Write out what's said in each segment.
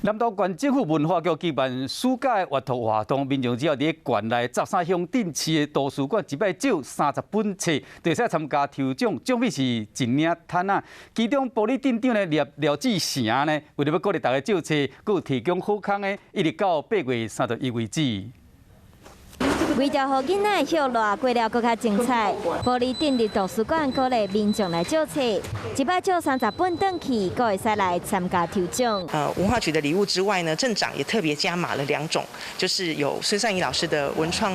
南投縣政府文化局舉辦暑假閱讀活動，民眾只要佇縣內13鄉鎮市的圖書館一擺借30本冊，就會使參加抽獎，獎品是一領毯仔。其中埔里鎮長呢廖廖志成呢，為著欲鼓勵大家借冊，閣有提供好康的，一直到8月31為止。為著予囡仔的歇熱過了閣較精彩，埔里鎮立圖書館鼓勵民眾來借冊，一擺借30本轉去，閣會使來參加抽獎。文化局的禮物之外呢，鎮長也特別加碼了兩種，就是有孫善儀老師的文創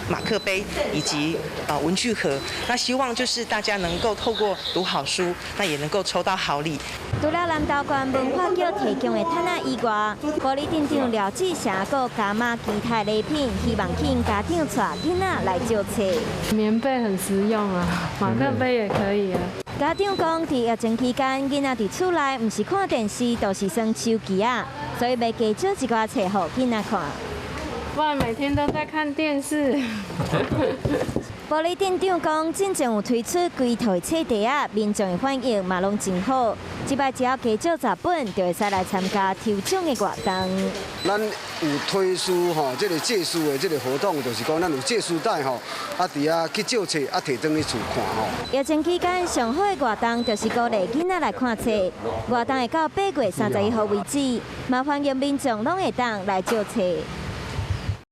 馬克杯以及文具盒。那希望就是大家能夠透過讀好書，那也能夠抽到好禮。除了南投縣文化局提供的毯仔以外，埔里鎮長廖志成閣加碼其他禮品，希望吸引家長帶囡仔來借冊。棉被很實用啊，馬克杯也可以啊。家長講，佇疫情期間，囡仔佇厝內毋是看電視，就是耍手機仔，所以欲加借一寡冊予囡仔看。不然每天都在看電視。埔里鎮長講，進前有推出規套冊袋仔，民眾的反應嘛攏真好。這擺只要加借10本，就會使來參加抽獎的活動。咱有推出吼，這個借書的這個活動，就是講咱有借書袋吼，佇遐去借冊，提轉去厝看吼。疫情期間上好的活動就是鼓勵囡仔來看冊，活動會到8月31號為止，嘛歡迎民眾攏會當來借冊。